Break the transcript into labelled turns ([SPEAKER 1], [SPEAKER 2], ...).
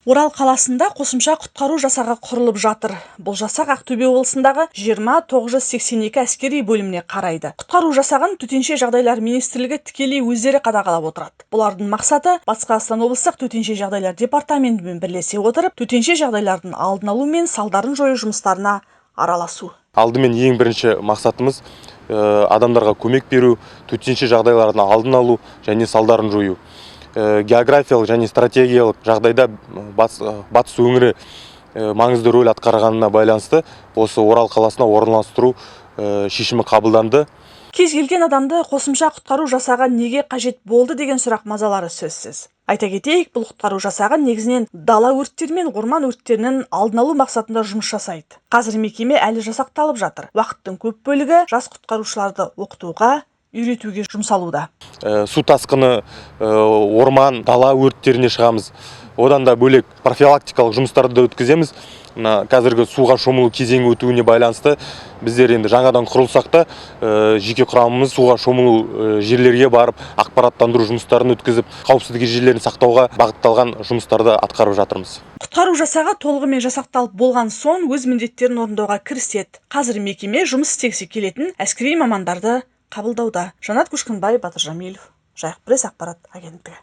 [SPEAKER 1] Орал қаласында қосымша құтқару жасағы құрылып жатыр. Бұл жасақ Ақтөбе облысындағы 20982 әскери бөліміне қарайды. Құтқару жасағын Төтенше жағдайлар министрлігі тікелей өздері қадағалап отырады. Бұлардың мақсаты Батыс Қазақстан облыстық төтенше жағдайлар департаментімен бірлесе отырып, төтенше жағдайлардың алдын алу мен салдарын жою жұмыстарына араласу.
[SPEAKER 2] Алдымен ең бірінші мақсатымыз адамдарға көмек беру, төтенше жағдайлардың алдын алу және салдарын жою. Географиялық және стратегиялық жағдайда батыс өңірі маңызды рөл атқарғанына байланысты осы Орал қаласына орналастыру шешімі қабылданды.
[SPEAKER 1] Кез келген адамды қосымша құтқару жасағы неге қажет болды деген сұрақ мазалары сөзсіз. Айта кетейік, бұл құтқару жасағы негізінен дала өрттері мен орман өрттерінің алдын алу мақсатында жұмыс жасайды. Қазір мекеме әлі жасақталып жатыр. Уақыттың көп бөлігі жас құтқарушыларды оқытуға, үйретуге жұмсалуда.
[SPEAKER 2] Су тасқыны, орман, дала өрттеріне шығамыз. Одан да бөлек профилактикалық жұмыстарды да өткіземіз. Мына қазіргі суға шомылу кезеңі өтуіне байланысты біздер енді жаңадан құрылсақ та, жеке құрамымыз суға шомылу жерлерге барып, ақпараттандыру жұмыстарын өткізіп, қауіпсіздік ережелерін сақтауға бағытталған жұмыстарды атқарып жатырмыз.
[SPEAKER 1] Құтқару жасағы толығымен жасақталып болған соң өз міндеттерін орындауға кіріседі. Қазір мекеме жұмыс істегісі келетін әскери мамандарды қабылдауда. Жанат Көшкінбай, Батыр Жамилов, Жайық Пресс ақпарат агенттігі.